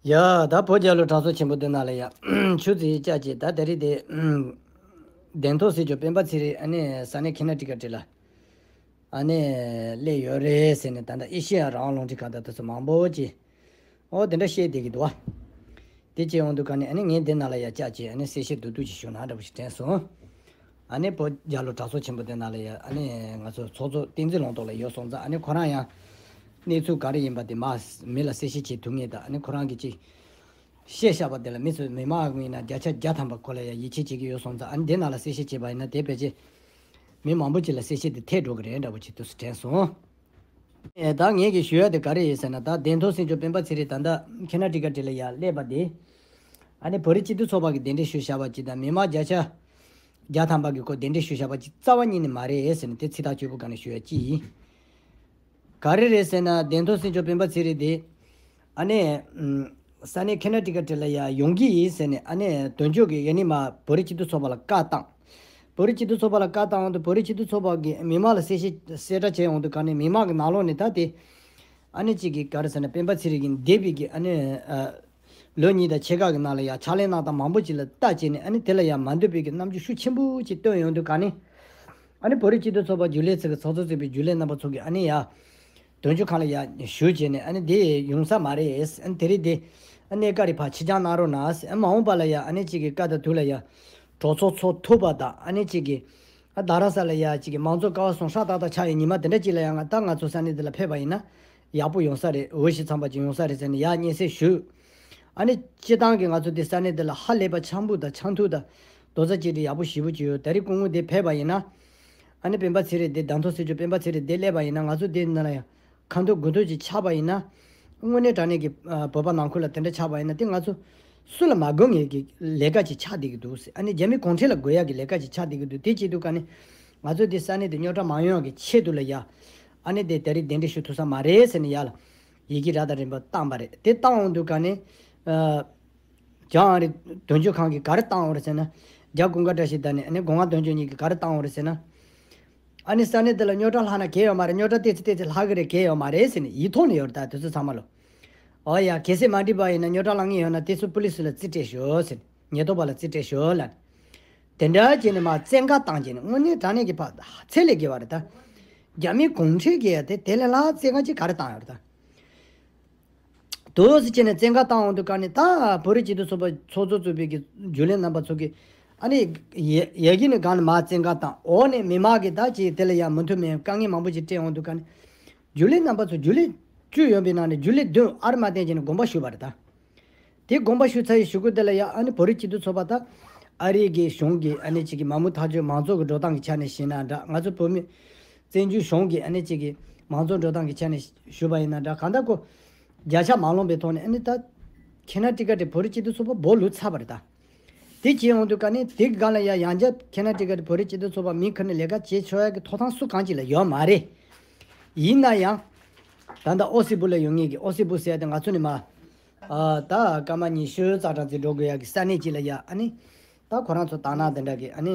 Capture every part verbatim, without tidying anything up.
ཡ། ད་བོད་རྒྱལ་ལོ་དྲག་ཚོགས་ཆེན་པོ་འདི་ནང་ལ་ཡ། ཆུ་ཚོད་བཅུ་གཅིག་ད་དེ་རིང་དེ། ཨུམ། གདན་ཐོག་སྲིད་སྐྱོང་སྤེན་པ་ཚེ་རིང་ཨ་ནི་ས་གནས་ཁེ་ན་ཊི་ཀ་ཊི་ལ། ཨ་ནི་སླེབས་ཡོད་རེད་ཟེར་ནས། ད་ལྟ་ཨེ་ཤེ་ཡ་རང་དབང་རླུང་འཕྲིན་ཁང་དང་དེ་ཚོ་མང་པོ་ཅིག་ཨོ་དེ་འདྲ་བཤད་བསྡད་ཀྱི་འདུག་བ། དེ་བྱས་ཡོང་དུས་ག་ནས་ཨ་ནི་ངས་འདི་ནང་ལ་ཡ་བཅར་བྱས་ཨ་ནི་གསལ་བཤད་བསྡུས་བསྡུས་ཅིག་ཞུ་ན་འདྲ་པོ་ཞིག་དྲན་སོང་། ཨ་ནི་བོད་རྒྱལ་ལོ་དྲག་ཚོགས་ཆེན་པོ་དེ་ནང་ལ་ཡ་ཨ་ནི་ང་ཚོ་ཚོགས་གཙོ་བསྟན་འཛིན་ལུང་རྟོགས་ལགས་ཡོད་སོང་ཙང་། ཨ་ནི་ཁོ་རང་ཡང་གནས་ཚུལ་ག་རེ་ཡིན་པ་དེ་མ་མི་ལ་གསལ་བཤད་བྱེད་ཐུབ་ངེས་དང་། ཨ་ནི་ཁོ་རང་གིས་ཅིག་བཤད་བཞག་པ་དེ་ལ་མི་ཚོས་མི་མང་ཡིན་ན་བརྒྱ་ཆ་བརྒྱ་ཐམ་པ་ཁོ་ལ་ཡ་ཡིད་ཆེས་བྱེད་ཀྱི་ཡོད་སོང་ཙང་། ཨ་ནི་དེ་ནང་ལ་གསལ་བཤད་བྱས་པ་ཡིན་ན་དེ་ཕལ་ཆེར་མི་མང་པོ་ཅིག་ལ་གསལ་བཤད་དེ་ཐེབས་འགྲོ་གི་རེད་འདྲ་པོ་ཅིག་ཏུ་དྲན་སོང་། ཨེ། ད་ངས་ཀྱི་ཞུ་ཡ་དེ་ག་རེ་ཡིན་ཟེར་ན། ད་གདན་ཐོག་སྲིད་སྐྱོང་སྤེན་པ་ཚེ་རིང་ད་ལྟ་ཁེ་ན་ཊི་ཀ་ཊི་ལ་ཡ་སླེབས་པ་དེ། ཨ་ནི་བོད་རིགས་སྤྱི་མཐུན་ཚོགས་པ་གི་གདན་འདྲེན་ཞུས་བཞག་པ་ཅིག་དང་། མི་མང་བརྒྱ་ཆ་བརྒྱ་ཐམ་པ་གི་ཁོ་གདན་འདྲེན་ཞུས་བཞག་པ་ཅིག་རྩ་བ་ཉིད་ནས་མ་རེད་ཟེར་ནས་དེ་ཚིག་ཐག་ཆོད་པོ་ག་ནས་ཞུ་ཡ་ཅི་ཡིན། ག་རེ་རེད་ཟེར་ན། གདན་ཐོག་སྲིད་སྐྱོང་སྤེན་པ་ཚེ་རིང་དེ། ཨ་ནི། ཨུམ། ས་གནས་ཁེ་ན་ཊི་ཀ་ཊི་ལ་ཡ་ཡོང་གི་ཡིན་ཟེར་ནས་ཨ་ནི་དོན་གཅོད་ཀྱིས་ཡ་ནི་མ་བོད་རིགས་སྤྱི་མཐུན་ཚོགས་པ་ལ་བཀའ་བཏང་། བོད་རིགས་སྤྱི་མཐུན་ཚོགས་པ་ལ་བཀའ་བཏང་འོང་དུས་བོད་རིགས་སྤྱི་མཐུན་ཚོགས་པ་གིས་མི་མང་ལ་གསལ་བཤད་གསལ་བསྒྲགས་བྱས་ཡོང་དུས་ག་ནས་མི་མང་གི་ནང་ལོགས་ནས་ད་དེ། ཨ་ནི་གཅིག་གིས་ག་རེ་ཟེར་ན། སྤེན་པ་ཚེ་རིང་གི་འདས་པའི་གི་ཨ་ནི། ཨ། ལོ་གཉིས་དང་ཕྱེད་ཀ་གི་ནང་ལ་ཡ་ཕྱག་ལས་གནང་སྟངས་མང་པོ་ཅིག་ལ་ལྟ་བྱས་ནས། ཨ་ནི་དེ་ལ་ཡ་མ་འདོད་པའི་གི་རྣམ་འགྱུར་ཤུགས་ཆེན་པོ་ཅིག་སྟོན་ཡོང་དུས་ག་ནས། ཨ་ནི་བོད་རིགས་སྤྱི་མཐུན་ཚོགས་པ་རྒྱུན་ལས་ཚོ་གི་ཚོགས་གཙོ་གཙོས་པའི་རྒྱུན་ལས་རྣམ་པ་ཚོ་གིས་ཨ་ནི་ཡ། དོན་གཅོད་ཁང་ལ་ཡ་ཞུས་བྱས་ནས། ཨ་ནི་དེ་ཡོང་ས་མ་རེད། ཨ་ནི་དེ་རིང་དེ། ཨ་ནི་ག་རེ་ཕར་ཕྱི་འགྱངས་གནང་རོགས་གནང་ཟེར། ཨ་མ་འོངས་པ་ལ་ཡ་ཨ་ནི་གཅིག་གི་སྐབས་དང་དུས་ལ་ཡ། གྲོས་ཚོགས་ཚོགས་ཐུབ་པ་དང་། ཨ་ནི་གཅིག་གི། ཨ་རྡ་རམ་ས་ལ་ཡ་གཅིག་གི་མང་གཙོ་ཀ་བ་གསུམ་ཧྲག་ཏག་ཏག་ཆགས་ཡོད་ཉི་མ་དེ་འདྲ་གཅིག་ལ་ཡ་ང་ད་ང་ཚོ་ས་གནས་འདི་ལ་ཕེབས་པ་ཡིན་ན་ཡག་པོ་ཡོང་ས་རེད། འོས་ཤིང་འཚམས་པ་ཅིག་ཡོང་ས་རེད་ཟེར་ནས་ཡ་སྙན་སེང་ཞུས། ཨ་ནི་སྤྱིར་བཏང་གི་ང་ཚོ་འདི་ས་གནས་འདི་ལ་ཧ་ལས་པ་འཆམ་པོ་དང་འཆམ་མཐུན་དང་རྡོག་རྩ་གཅིག་སྒྲིལ་ཡག་པོ་ཞེ་པོ་ཅིག་ཡོད། ད་རེས་སྐུ་ངོ་འདི་ཕེབས་པ་ཡིན་ན། ཨ་ནི་སྤེན་པ་ཚེ་རིང་འདི། གདན་ཐོག་སྲིད་སྐྱོང་སྤེན་པ་ཚེ་རིང་འདི་སླེབས་པ་ཡིན་ན། ང་ཚོ་འདི་ནང་ལ་ཡང་ཁ་འཐོར་དགུ་འཐོར་ཅིག་ཆགས་པ་ཡིན་ན། དངོས་གནས་དྲང་གནས་ཀྱི་ཨ་བོད་པ་ནང་ཁུལ་ལ་དེ་འདྲ་ཆགས་པ་ཡིན་ན། དེ་ང་ཚོ་སུ་ལ་མ་དགོས་ངེས་ཀྱི་ལས་ཀ་ཅིག་ཆགས་བསྡད་ཀྱི་འདུག་ཟེར། ཨ་ནི་རྒྱ་མི་གུང་ཁྲན་ལ་དགོས་ཡག་གི་ལས་ཀ་ཅིག་ཆགས་བསྡད་ཀྱི་འདུག་དེ་བྱེད་དུས་ག་ནས་ང་ཚོ་འདི་ས་གནས་དེ་རྙོག་དྲ་མ་ཡོང་ཡག་གི་ཆེད་དུ་ལ་ཡ། ཨ་ནི་དེ་ད་རེས་གདན་འདྲེན་ཞུ་ཐུབ་ས་མ་རེད་ཟེར་ནས་ཡ་ལ་ཡི་གེ་རབ་དང་རིམ་པ་བཏང་པ་རེད། དེ་བཏང་འོང་དུས་ག་ནས། ཨ། རྒྱ་ཨ་རི་དོན་གཅོད་ཁང་གིས་ག་རེ་བཏང་ཡོད་རེད་ཟེར་ན། རྒྱ་དགུན་ཁ་བཀྲ་ཤིས་དང་ནི་ཨ་ནི་སྒོ་ང་དོན་གཅོད་གཉིས་ཀྱིས་ག་རེ་བཏང་ཡོད་རེད་ཟེར་ན། ཨ་ནི་ས་གནས་འདི་ལ་རྙོག་དྲ་ལྷག་ན་གལ་ཡོད་མ་རེད། རྙོག་དྲ་ཏོག་ཙམ་ཏོག་ཙམ་ལྷག་གི་རེད། གལ་ཡོད་མ་རེད་ཟེར་ནས་ཡིག་ཐོག་ནས་ཡོད་རེད། ད་དེ་ཚོ་ཚང་མ་ལོ། ཨོ་ཡ། གལ་སྲིད་མ་འགྲིག་པ་ཡིན་ན། རྙོག་དྲ་ལྷག་མཁན་ཡོད་ན་དེ་ཚོ་པུ་ལི་སི་ལ་རྩིས་སྤྲད་ཤོག་ཟེར། ཉེན་རྟོག་པ་ལ་རྩིས་སྤྲད་ཤོག་ལབ། དེ་འདྲ་བྱས་ནས་མར་བཙན་བཀའ་བཏང་བྱས་ནས། དངོས་གནས་དྲང་གནས་ཀྱི་ཕ་ཚད་ལས་བརྒལ་བ་རེད་ད། རྒྱ་མི་གུང་ཁྲན་གྱིས་དེ་དེ་ལས་ལྷག་བཙན་བཀའ་ཅིག་ག་རེ་བཏང་ཡོད་རེད་ད། དུ་སི་བྱས་ནས་བཙན་བཀའ་བཏང་འོང་དུས་ག་ནས་ད་བོད་རིགས་སྤྱི་མཐུན་ཚོགས་པ་ཚོགས་གཙོ་གཙོས་པའི་གི་རྒྱུན་ལས་རྣམ་པ་ཚོ་གིས། ཨ་ནི་ཡ་ཡ་གི་ནས་གང་ནས་མར་བཙན་བཀའ་བཏང་། འོག་ནས་མི་མང་གིས་ད་ཅིག་དེ་ལ་ཡ་མི་མཐུན་མེད་དཀའ་ངལ་མང་པོ་ཅིག་སྤྲད་འོང་དུས་ག་ནས། རྒྱུན་ལས་རྣམ་པ་ཚོ་རྒྱུན་ལས་བཅུ་ཡོད་པའི་ནང་ནས་རྒྱུན་ལས་བདུན་ཨ་རི་མ་བསྟན་བྱས་ནས་དགོངས་པ་ཞུས་པ་རེད་ད། དེ་དགོངས་པ་ཞུས་ཚར་བའི་གཞུག་གུ་དེ་ལ་ཡ་ཨ་ནི་བོད་རིགས་སྤྱི་མཐུན་ཚོགས་པ་ད་ཨ་རིའི་གི་གཞུང་གི་ཨ་ནི་ཅིག་གི་མ་མོ་ཐག་གཅོད་མང་གཙོ་གི་འགྲོ་སྟངས་ཀྱི་ཆ་ནས་བཤད་ན་འདྲ། ང་ཚོ་བོད་མི་བཙན་བྱོལ་གཞུང་གི་ཨ་ནི་ཅིག་གི་མང་གཙོ་འགྲོ་སྟངས་ཀྱི་ཆ་ནས་ཞུས་པ་ཡིན་ན་འདྲ། གང་ལྟར་ཁོ་བརྒྱ་ཆ་མ་ལོངས་པའི་ཐོག་ནས་ཨ་ནི་ད་ཁེ་ན་ཊི་ཀ་ཊི་བོད་རིགས་སྤྱི་མཐུན་ཚོགས་པ་སྦོ་ལུས་ཚར་བ་རེད་ད། དེ་བྱས་ཡོང་དུས་ག་ནས་དེ་གི་སྒང་ལ་ཡ་ཡང་བསྐྱར་ཁེ་ན་ཊི་ཀ་ཊི་བོད་རིགས་སྤྱི་མཐུན་ཚོགས་པ་མིང་ཁུར་ནས་ལས་ཀ་བྱེད་ཆོག་ཡ་གི་ཐོབ་ཐང་སུ་གང་ཅིག་ལ་ཡོད་མ་རེད། ཡིན་ན་ཡང་། ད་ལྟ་ཨོ་སི་པུ་ལ་ཡོད་མཁན་གྱི། ཨོ་སི་པུ་ཟེར་ཡ་དེ་ང་ཚོ་ནས་མར། ཨ། ད་སྐར་མ་ཉི་ཤུ་རྩ་གྲངས་ཙམ་འགྲོ་དགོས་ཡ་གི་ས་གནས་ཅིག་ལ་ཡ། ཨ་ནི་ད་ཁོ་རང་ཚོ་དང་ན་དེ་འདྲ་གི་ཨ་ནི་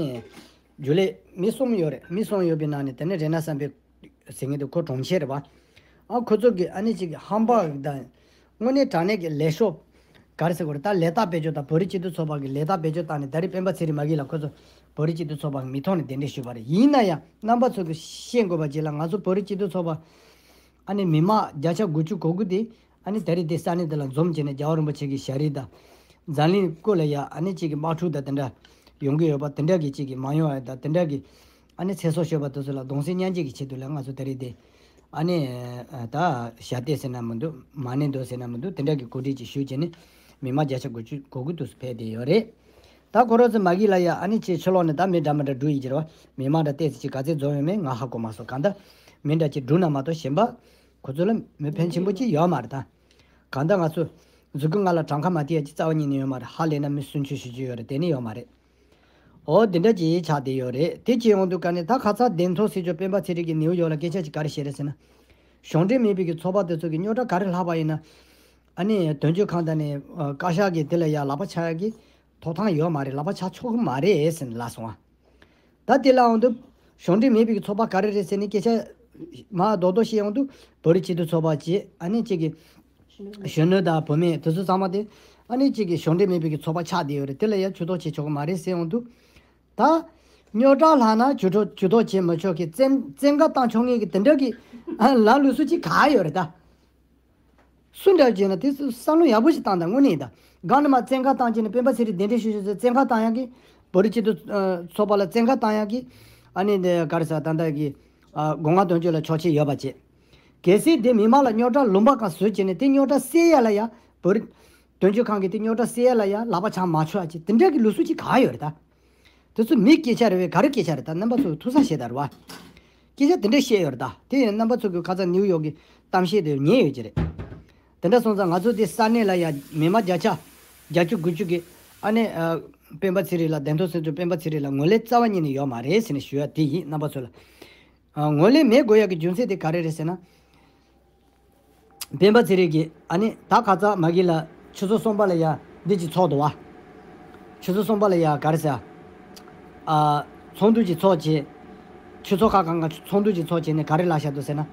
རྒྱུན་ལས་མི་གསུམ་ཡོད་རེད། མི་གསུམ་ཡོད་པའི་ནང་ནས་དེ་ནས་རེ་ན་བསམ་འཕེལ་ཟེར་མཁན་དེ་ཁོ་གྲོང་ཁྱེར་རེད་པ། ཨ། ཁོ་ཚོ་གི་ཨ་ནི་ཅིག་གི་ཧམ་པ་དང་། དངོས་གནས་དྲང་གནས་ཀྱི་ལས་ཤོག་ག་རེ་ཟེར་དགོས་རེད། ད་ལས་རྟགས་བེད་སྤྱོད་དང་། བོད་རིགས་སྤྱི་མཐུན་ཚོགས་པ་གི་ལས་རྟགས་བེད་སྤྱོད་བཏང་ནས། ད་རེས་སྤེན་པ་ཚེ་རིང་མ་གི་ལ་ཁོ་ཚོ་བོད་རིགས་སྤྱི་མཐུན་ཚོགས་པ་གི་མིང་ཐོག་ནས་གདན་འདྲེན་ཞུས་པ་རེད། ཡིན་ན་ཡང་རྣམ་པ་ཚོ་གི་ཤེས་དགོས་པ་ཅིག་ལ། ང་ཚོ་བོད་རིགས་སྤྱི་མཐུན་ཚོགས་པ་ཨ་ནི་མི་མང་བརྒྱ་ཆ་དགུ་བཅུ་གོ་དགུ་དེ་ཨ་ནི་ད་རེས་དེ་ས་གནས་དེ་ལ་འཛོམས་བྱས་ནས་རྒྱལ་བ་རིན་པོ་ཆེ་གི་ཞལ་རས་དང་། འཛམ་གླིང་སྐོར་ལ་ཡ་ཨ་ནི་ཅིག་གི་དམག་འཁྲུག་དང་དེ་འདྲ་ཡོང་གི་ཡོད་པ་དེ་འདྲ་གི་ཅིག་གི་མ་ཡོང་བ་དང་། དེ་འདྲ་གི་ཨ་ནི་ཚེ་སྲོག་ཤོར་བ་དེ་ཚོ་ལ་གདུང་སེམས་མཉམ་སྐྱེད་ཀྱི་ཆེད་དུ་ལ་ང་ཚོ་ད་རེས་དེ་ཨ་ནི་ད་ཞལ་ཏེ་ཟེར་ན་མི་འདུག་མ་ཎི་འདོན་ཟེར་ན་མི་འདུག་དེ་འདྲ་གི་གོ་སྒྲིག་ཅིག་ཞུས་བྱས་ནས་མི་མང་བརྒྱ་ཆ་དགུ་བཅུ་གོ་དགུ་དུ་ཕེབས་བསྡད་ཡོད་རེད། ད་ཁོ་རང་ཚོ་མ་གི་ལ་ཡ་ཨ་ནི་ཅིག་ཕྱི་ལོགས་ནས་ད་མི་འདྲ་མི་འདྲ་འགྲོ་ཡི་ཅིག་རེད་བ། མི་མང་འདྲ་ཏོག་ཙམ་ཅིག་ག་ཚད་འཛོམས་ཡོད་མེད་ང་ཧ་གོ་མ་སོང་། གང་ལྟར་མི་འདྲ་ཅིག་འགྲོ་ན་མ་གཏོགས་གཞན་པ་ཁོ་ཚོ་ལ་མི་ཕན་ཆེན་པོ་ཅིག་ཡོད་མ་རེད་ད། གང་ལྟར་ང་ཚོ་གཟུགས་པོ་ལྔ་ལ་བྲང་ཁ་མ་བཏིག་ཡ་ཅིག་རྩ་བ་ཉིད་ནས་ཡོད་མ་རེད། ཧ་ལས་ན་མི་སུན་ཆུ་ཞུ་རྒྱུ་ཡོད་རེད། དེ་ནི་ཡོད་མ་རེད། འོ་དེ་འདྲ་ཅིག་ཆགས་བསྡད་ཡོད་རེད། དེ་བྱས་ཡོང་དུས་ག་ནས་ད་ཁ་སང་གདན་ཐོག་སྲིད་སྐྱོང་སྤེན་པ་ཚེ་རིང་གིས་ནེའུ་ཡོག་ལ་སྐད་ཆ་ཅིག་ག་རེ་བཤད་རེད་ཟེར་ན། གཞུང་འབྲེལ་མིན་པའི་གི་ཚོགས་པ་དེ་ཚོ་གི་རྙོག་དྲ་ག་རེ་ལྷག་པ་ཡིན་ན། ཨ་ནི་དོན་གཅོད་ཁང་དང་ནི་བཀའ་ཤག་གི་དེ་ལ་ཡ་ལག་པ་འཆང་ཡ་གི་ཐོབ་ཐང་ཡོད་མ་རེད། ལག་པ་འཆང་ཆོག་གི་མ་རེད་ཟེར་ནས་ལབ་སོང་བ། ད་དེ་ལ་འོང་དུས་གཞུང་འབྲེལ་མིན་པའི་གི་ཚོགས་པ་ག་རེ་རེད་ཟེར་ནས་སྐད་ཆ་མ་རྡོག་རྡོག་བཤད་ཡོང་དུས་བོད་རིགས་སྤྱི་མཐུན་ཚོགས་པ་ཅིག་ཨ་ནི་ཅིག་གི་ གཞོན་ནུ་དང་བུད་མེད་དེ་ཚོ་ཚང་མ་དེ་ཨ་ནི་གཅིག་གི་གཞུང་འབྲེལ་མིན་པའི་གི་ཚོགས་པ་ཆགས་བསྡད་ཡོད་རེད། དེ་ལ་ཡང་ཇུས་གཏོགས་བྱེད་ཆོག་གི་མ་རེད་ཟེར་ཡོང་དུས། ད་རྙོག་དྲ་ལྷག་ན་ཇུས་གཏོགས་ཇུས་གཏོགས་བྱེད་མི་ཆོག་གི་བཙན་བཙན་བཀའ་བཏང་ཆོག་ངེས་ཀྱི་དེ་འདྲ་གི་ལམ་ལུགས་སུ་གཅིག་ག་ཡོད་རེད་ད། སུ་འདྲ་བྱས་ན་དེ་བསམ་བློ་ཡག་པོ་ཞིག་བཏང་དང་། དངོས་གནས་ད་གང་ནས་མ་བཙན་བཀའ་བཏང་བྱས་ནས་སྤེན་པ་ཚེ་རིང་གདན་འདྲེན་ཞུ་ཞུ་ཟེར་བཙན་བཀའ་བཏང་ཡག་གི། བོད་རིགས་སྤྱི་མཐུན་ཚོགས་པ་ལ་བཙན་བཀའ་བཏང་ཡག་གི། ཨ་ནི་འདི་ག་རེ་ཟེར་ད་ལྟ་གི་སྒོ་ང་དོན་གཅོད་ལ་ཆོག་མཆན་ཡོད་པ་བྱས། གལ་སྲིད་དེ་མི་མང་ལ་རྙོག་དྲ་ལུང་པ་གང་བཟོས་བྱས་ནས་དེ་རྙོག་དྲ་སེལ་ཡ་ལ་ཡ་བོད་རིགས་དོན་གཅོད་ཁང་གིས་དེ་རྙོག་དྲ་སེལ་ཡ་ལ་ཡ་ལག་པ་འཆང་མ་ཆོག་ཡ་ཅིག་དེ་འདྲ་གི་ལུགས་སྲོལ་ཅིག་ག་ཡོད་རེད་ད། དེ་ཚོ་མི་སྐད་ཆ་རེད་བས་ག་རེ་སྐད་ཆ་རེད་ད། རྣམ་པ་ཚོ་ཐུགས་བསམ་བཞེས་དང་རེད་བ། སྐད་ཆ་དེ་འདྲ་བཤད་ཡོད་རེད་ད། དེ་ཡང་རྣམ་པ་ཚོ་གི་ཁ་ཚ་ནིའུ་ཡོག་གི་གཏམ་བཤད་དེ་ཉན་ཡོད་ཀྱི་རེད། དེ་འདྲ་སོང་ཙང་ང་ཚོ་དེ་ས་གནས་ལ་ཡ་མི་མང་བརྒྱ་ཆ་བརྒྱད་ཅུ་དགུ་བཅུ་གི་ཨ་ནི་སྤེན་པ་ཚེ་རིང་ལ་བདེན་མཐོང་སེམས་མཚོན་སྤེན་པ་ཚེ་རིང་ལ་ངོས་ལེན་རྩ་བ་ཉིད་ནས་ཡོད་མ་རེད་ཟེར་ནས་ཞུ་ཡ་དེ་ཡིན་རྣམ་པ་ཚོ་ལ། ངོས་ལེན་མེད་དགོས་ཡ་གི་རྒྱུ་མཚན་དེ་ག་རེ་རེད་ཟེར་ན། སྤེན་པ་ཚེ་རིང་གིས་ཨ་ནི་ད་ཁ་ཚ་མ་གི་ལ་ཆུ་ཚོད་གསུམ་པ་ལ་ཡ་འདི་ཅིག་ཚོགས་འདུག་བ། ཆུ་ཚོད་གསུམ་པ་ལ་ཡ་ག་རེ་ཟེར། ཨ། ཚོགས་འདུ་ཅིག་ཚོགས་བྱས། ཆུ་ཚོད་ཁ་གང་ག་ཚོགས་འདུ་ཅིག་ཚོགས་བྱས་ནས་ག་རེ་ལབ་བཞག་འདུག་ཟེར་ན།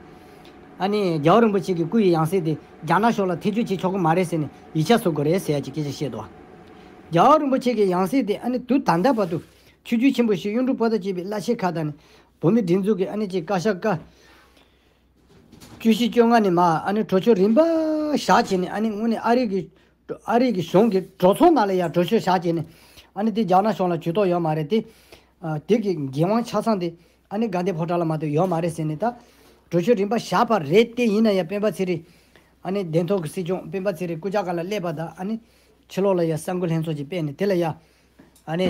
ཨ་ནི་རྒྱལ་བ་རིན་པོ་ཆེ་གི་སྐུ་ཡི་ཡང་སྲིད་དེ་རྒྱ་ནག་གཞུང་ལ་ཐེ་བྱུས་བྱེད་ཆོག་གི་མ་རེད་ཟེར་ནས་ཡིག་ཆ་བཟོ་དགོས་རེད་ཟེར་ཡ་ཅིག་སྐད་ཆ་བཤད་འདུག་བ། རྒྱལ་བ་རིན་པོ་ཆེ་གི་ཡང་སྲིད་དེ་ཨ་ནི་དུས་ད་ལྟ་བར་དུ་ཆོས་བརྒྱུད་ཆེན་པོ་བཞི་གཡུང་དྲུང་བོན་དང་བཅས་པའི་བླ་ཆེན་ཁག་དང་ནི་བོད་མིའི་སྒྲིག་འཛུགས་ཀྱི་ཨ་ནི་ཅིག་བཀའ་ཤག་བཀའ། བཅུ་བཞི་བཅོ་ལྔ་ནས་མར་ཨ་ནི་གྲོས་ཆོད་རིམ་པ་བཞག་བྱས་ནས་ཨ་ནི་དངོས་གནས་ཨ་རི་གི་ཨ་རི་གི་གཞུང་གི་གྲོས་ཚོགས་ནང་ལ་ཡང་གྲོས་ཆོད་བཞག་བྱས་ནས་ཨ་ནི་དེ་རྒྱ་ནག་གཞུང་ལ་ཇུས་གཏོགས་ཡོད་མ་རེད་དེ། ཨ། དེ་གི་འགན་དབང་ཆ་ཚང་དེ་ཨ་ནི་དགའ་ལྡན་ཕོ་བྲང་ལ་མ་གཏོགས་ཡོད་མ་རེད་ཟེར་ནས་ད་གྲོས་ཆོད་རིམ་པ་བཞག་པ་རེད་དེ། ཡིན་ན་ཡང་སྤེན་པ་ཚེ་རིང་ཨ་ནི་བདེན་མཐོང་གི་སྲིད་སྐྱོང་སྤེན་པ་ཚེ་རིང་སྐུ་ཕྱྭ་སྒར་ལ་སླེབས་པ་དང་ཨ་ནི་ཕྱི་ལོགས་ལ་ཡང་གསར་འགོད་ལྷན་ཚོགས་ཅིག་སྤེལ་ནས་དེ་ལ་ཡང་ཨ་ནི་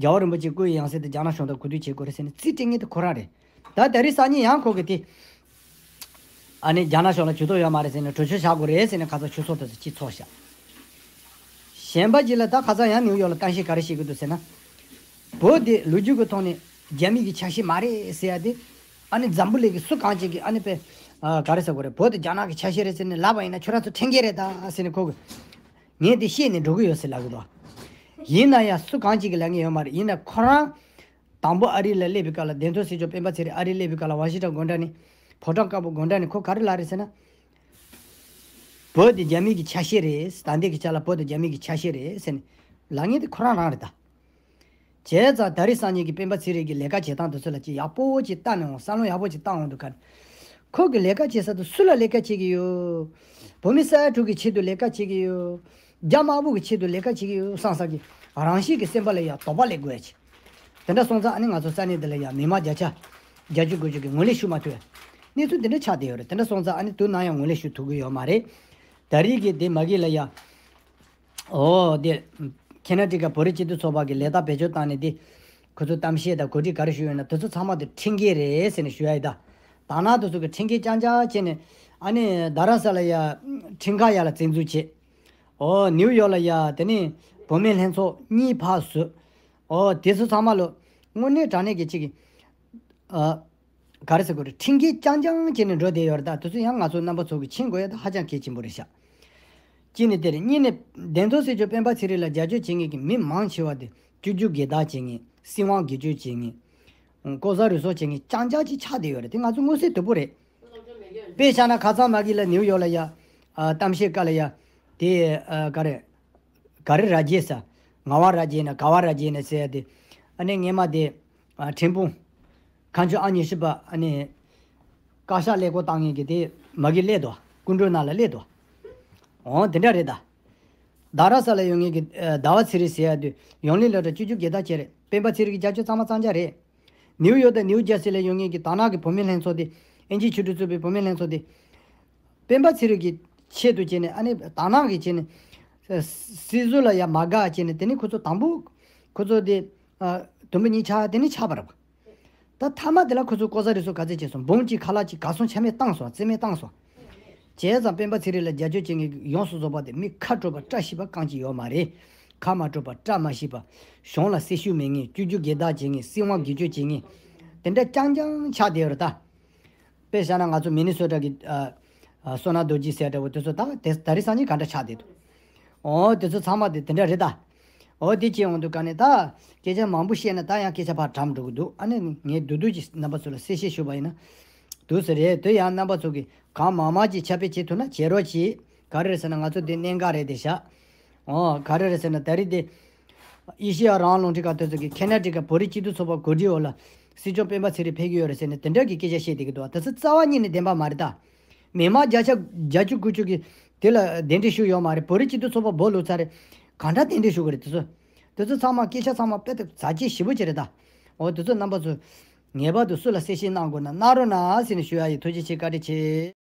རྒྱལ་བ་རིན་པོ་ཆེ་སྐུ་ཡི་ཡང་སྲིད་དེ་རྒྱ་ནག་གཞུང་དང་གོ་བསྡུར་བྱེད་དགོས་རེད་ཟེར་ནས་རྩིས་སྤྲད་མཁན་དེ་ཁོ་རང་རེད། ད་ད་རེས་སང་ཉིན་ཡང་ཁོ་གིས་དེ། ཨ་ནི་རྒྱ་ནག་གཞུང་ལ་ཇུས་གཏོགས་ཡོད་མ་རེད་ཟེར་ནས་གྲོས་ཆོད་བཞག་དགོས་རེད་ཟེར་ནས་ཁ་སང་ཆོས་ཚོགས་དེ་ཚོ་སྤྱི་ཚོགས་བཞག་གཞན་པ་ཅིག་ལ་ད་ཁ་སང་ཡང་ནིའུ་ཡོག་ལ་གཏམ་བཤད་ག་རེ་བྱེད་ཀྱི་འདུག་ཟེར་ན། བོད་དེ་ལོ་རྒྱུས་ཀྱི་ཐོག་ནས་རྒྱ་མི་གི་ཆ་ཤས་མ་རེད་ཟེར་ཡ་དེ། ཨ་ནི་འཛམ་བུ་གླིང་གི་སུ་གང་ཅིག་གིས་ཨ་ནི་པས། ཨ། ག་རེ་ཟེར་དགོས་རེད། བོད་དེ་རྒྱ་ནག་གི་ཆ་ཤས་རེད་ཟེར་ནས་ལབ་པ་ཡིན་ན་ཁྱོད་རང་ཚོ་ཁྲིམས་འགལ་རེད་ད་ཟེར་ནས་ཁོ་གིས། ངས་དེ་བཤད་ནས་འགྲོ་གི་ཡོད་ཟེར་ལབ་གི་འདུག་ཡིན་ན་ཡང་སུ་གང་ཅིག་གིས་ལབ་མཁན་ཡོད་མ་རེད། ཡིན་ན་ཁོ་རང་དང་པོ་ཨ་རི་ལ་སླེབས་པའི་སྐབས་ལ། བདེན་མཐོང་སྲིད་སྐྱོང་སྤེན་པ་ཚེ་རིང་ཨ་རི་སླེབས་པའི་སྐབས་ལ་ཝ་ཤིང་ཊོན་དགོང་དག་ནས། ཕོ་བྲང་དཀར་པོ་དགོང་དག་ནས་ཁོ་ག་རེ་ལབ་རེད་ཟེར་ན། བོད་དེ་རྒྱ་མི་གི་ཆ་ཤས་རེད། ད་ལྟའི་གི་ཆ་ལ་བོད་དེ་རྒྱ་མི་གི་ཆ་ཤས་རེད་ཟེར་ནས་ལབ་མཁན་དེ་ཁོ་རང་རང་རེད་ད། བྱས་ཙང་ད་རེས་སང་ཉིན་གྱི་སྤེན་པ་ཚེ་རིང་གི་ལས་ཀ་བྱེད་སྟངས་དེ་ཚོ་ལ་ཅིག་ཡག་པོ་ཅིག་བལྟས་ནས་འོང་། བསམ་བློ་ཡག་པོ་ཅིག་བཏང་འོང་དུས་ག་ནས། ཁོ་གི་ལས་ཀ་བྱེད་ས་དེ་སུ་ལ་ལས་ཀ་བྱེད་ཀྱི་ཡོད། བོད་མི་ས་ཡ་དྲུག་གི་ཆེད་དུ་ལས་ཀ་བྱེད་ཀྱི་ཡོད། རྒྱ་དམར་པོ་གི་ཆེད་དུ་ལས་ཀ་བྱེད་ཀྱི་ཡོད་བསམ་བསམ་གྱི་རང་བཞིན་གྱི་སེམས་པ་ལ་ཡང་དོགས་པ་སླེབས་དགོས་ཡ་ཅིག་དེ་འདྲ་སོང་ཙང་ཨ་ནི་ང་ཚོ་ས་གནས་འདི་ལ་ཡང་མི་མང་བརྒྱ་ཆ་བརྒྱད་ཅུ་དགུ་བཅུ་གིས་ངོས་ལེན་ཞུ་མ་ཐུབ་ཡ་གནས་ཚུལ་འདི་འདྲ་ཆགས་བསྡད་ཡོད་རེད། དེ་འདྲ་སོང་ཙང་ཨ་ནི་དུས་ནམ་ཡང་ངོས་ལེན་ཞུ་ཐུབ་ཀྱི་ཡོད་མ་རེད། ད་རེས་ཀྱི་དེ་མ་གི་ལ་ཡ། ཨོ་དེ། ཁེ་ན་ཌི་ཀ་བོད་རིགས་སྤྱི་མཐུན་ཚོགས་པ་གི་ལས་རྟགས་བེད་སྤྱོད་བཏང་ནས་དེ། ཁོ་ཚོ་གཏམ་བཤད་དང་གོ་སྒྲིག་ག་རེ་ཞུས་ཡོད་ན་དེ་ཚོ་ཚང་མ་དེ་ཁྲིམས་འགལ་རེད་ཟེར་ནས་ཞུ་ཡ་ཡིན་ད། དར་ནག་དེ་ཚོ་གི་ཁྲིམས་འགལ་རྐྱང་རྐྱང་བྱས་ནས་ཨ་ནི་རྡ་རམ་ས་ལ་ཡ་ཁྲིམས་ཁང་ཡ་ལ་བཙན་འཛུལ་བྱས། ཨོ་ནིའུ་ཡོག་ལ་ཡ་དེ་ནས་བུད་མེད་ལྷན་ཚོགས་གཉིས་ཕར་བཟོས། ཨོ་དེ་ཚོ་ཚང་མ་ལོ། དངོས་གནས་དྲང་གནས་ཀྱི་གཅིག་གི། ཨ། ག་རེ་ཟེར་དགོས་རེད། ཁྲིམས་འགལ་རྐྱང་རྐྱང་བྱས་ནས་འགྲོ་བསྡད་ཡོད་རེད་ད། དེ་ཚོ་ཡང་ང་ཚོ་རྣམ་པ་ཚོ་གིས་མཁྱེན་དགོས་ཡ་ད་ཧ་ཅང་གལ་ཆེན་པོ་རེད་ཤག་གཅིག་ནས་དེ་རེད། གཉིས་ནས་བདེན་མཐོང་སྲིད་སྐྱོང་སྤེན་པ་ཚེ་རིང་ལ་རྒྱབ་སྐྱོར་བྱེད་མཁན་གྱི་མི་མང་ཆེ་བ་དེ་སྤྱོད་འཇུག་སྒེར་བདག་བྱེད་མཁན། སྲིད་དབང་སྒེར་གཅོད་བྱེད་མཁན། ལྐོག་ཟ་རུལ་སུངས་བྱེད་མཁན་རྐྱང་རྐྱང་ཅིག་ཆགས་བསྡད་ཡོད་རེད། དེ་ང་ཚོ་མངོན་གསལ་དོད་པོ་རེད། དཔེ་བཞག་ན་ཁ་སང་མ་གི་ལ་ནིའུ་ཡོག་ལ་ཡ། ཨ། གཏམ་བཤད་སྐབས་ལ་ཡ། དེ། ཨ། ག་རེ། ག་རེ་ར་རྒྱས་ཟེར། ངག་དབང་ར་རྒྱས་ནས་ག་བ་ར་རྒྱས་ནས་ཟེར་ཡ་དེ། ཨ་ནི་སྔས་མ་དེ། ཨ། ཁྲིན་ཕུང་། ཁ་མཆུ་ཨང་ཉི་ཤུ་པ་ཨ་ནི། བཀའ་ཤག་ཀླད་ཀོར་བཏང་མཁན་གྱི་དེ་མ་གི་སླེབས་འདུག་སྐུ་མགྲོན་ནང་ལ་སླེབས་འདུག་འོང་དེ་འདྲ་རེད་ད། རྡ་རམ་ས་ལ་ཡོད་མཁན་གྱི་ཟླ་བ་ཚེ་རིང་ཟེར་ཡ་དེ་ཡང་ལེ་ལོ་དྲ་སྤྱོད་འཇུག་སྒེར་བདག་བྱས་རེད། སྤེན་པ་ཚེ་རིང་གི་རྒྱབ་སྐྱོར་གཙང་མ་གཙང་རྐྱང་རེད། ནིའུ་ཡོག་དང་ནིའུ་ཇར་སི་ལ་ཡོད་མཁན་གྱི་དར་ནག་གི་བུད་མེད་ལྷན་ཚོགས་དེ། ཨིན་ཇིའི་ཆོས་སྒྲུབ་ཚོགས་པའི་བུད་མེད་ལྷན་ཚོགས་དེ། སྤེན་པ་ཚེ་རིང་གི་ཆེད་དུ་བྱས་ནས་ཨ་ནི་དར་ནག་གི་བྱས་ནས། སྲིད་བཟོ་ལ་ཡ་མ་དགའ་བྱས་ནས་དེ་ནི་ཁོ་ཚོ་དང་པོ། ཁོ་ཚོ་དེ། དུམ་བུ་གཉིས་ཆགས་དེ་ནི་ཆགས་པ་རེད་པ། ད་མཐའ་མ་དེ་ལ་ཁོ་ཚོ་ལྐོག་ཟ་རུལ་སུངས་ག་ཚད་བྱས་སོང་། འབུམ་གཅིག་ཁ་ལག་གཅིག་གར་སོང་ཆ་མེད་བཏང་སོང་། རྩིས་མེད་བཏང་སོང་། བྱས་ཙང་སྤེན་པ་ཚེ་རིང་ལ་རྒྱབ་སྐྱོར་བྱེད་མཁན་གྱི་ཡོངས་སུ་རྫོགས་པ་དེ་མི་ཁ་དྲོ་བ་བཀྲ་ཤིས་པ་རྐང་གཅིག་ཡོད་མ་རེད། ཁ་མ་དྲོ་བ་བཀྲ་མ་ཤིས་པ། གཞུང་ལ་སྲི་ཞུ་མེད་མཁན། སྤྱོད་འཇུག་སྒེར་བདག་བྱེད་མཁན། སྲིད་དབང་སྒེར་གཅོད་བྱེད་མཁན། དེ་འདྲ་རྐྱང་རྐྱང་ཆགས་བསྡད་ཡོད་རེད་ད། དཔེ་བཞག་ན་ང་ཚོ་མི་ནི་སོ་ཊ་གི། ཨ། ཨ། སོ་ན་རྡོ་རྗེ་ཟེར་འདྲ་བོ་དེ་ཚོ་ད་དེ་ད་རེས་སང་ཉིན་ག་འདྲ་ཆགས་བསྡད་འདུག་འོ་དེ་ཚོ་ཚང་མ་དེ་དེ་འདྲ་རེད་ད། འོ་དེ་བྱས་ཡོང་དུས་ག་ནས་ད་སྐད་ཆ་མང་པོ་བཤད་ན་ད་ཡང་སྐད་ཆ་ཕར་གྲམ་འགྲོ་གི་འདུག་ཨ་ནི་ངས་བསྡུས་བསྡུས་ཀྱིས་རྣམ་པ་ཚོ་ལ་གསལ་བཤད་ཞུས་པ་ཡིན་ན། འདུག་ཟེར་རེད། དེ་ཡང་རྣམ་པ་ཚོ་གིས་གང་མང་མང་ཅིག་ཁྱབ་སྤེལ་བྱེད་ཐུབ་ན་བྱེད་རོགས་གྱིས། ག་རེ་རེད་ཟེར་ན་ང་ཚོ་དེ་གནད་འགག་རེད་དེ་བཞག་ཨོ་ག་རེ་རེད་ཟེར་ན་ད་རེས་དེ། ཨེ་ཤེ་ཡ་རང་དབང་རླུང་འཕྲིན་ཁང་དེ་ཚོ་གིས་ཁེ་ན་ཌ་ག་བོད་རིགས་སྤྱི་མཐུན་ཚོགས་པ་གོ་སྒྲིག་འོག་ལ་སྲིད་སྐྱོང་སྤེན་པ་ཚེ་རིང་ཕེབས་ཀྱི་ཡོད་རེད་ཟེར་ནས་དེ་འདྲ་གི་སྐད་ཆ་བཤད་བསྡད་ཀྱི་འདུག་དེ་ཚོ་རྩ་བ་ཉིད་ནས་བདེན་པ་མ་རེད་ད། མི་མང་བརྒྱ་ཆ་བརྒྱད་ཅུ་དགུ་ཅུ་གིས་དེ་ལ་གདན་འདྲེན་ཞུས་ཡོད་མ་རེད། བོད་རིགས་སྤྱི་མཐུན་ཚོགས་པ་བོད་ལུགས་ཚར་རེད། གང་འདྲ་གདན་འདྲེན་ཞུ་གི་རེད་དེ་ཚོ། དེ་ཚོ་ཚང་མ་སྐད་ཆ་ཚང་མ་དཔེ་དེ་ཟ་བཅད་ཞིབ་པོ་ཅིག་རེད་ད། འོ་དེ་ཚོ་རྣམ་པ་ཚོ་ངེས་པར་དུ་སུ་ལ་གསལ་བཤད་གནང་དགོས་ན་གནང་རོགས་གནང་ཟེར་ནས་ཞུ་ཡ་ཡིན། ཐུགས་རྗེ་ཆེ། བཀའ་དྲིན་ཆེ།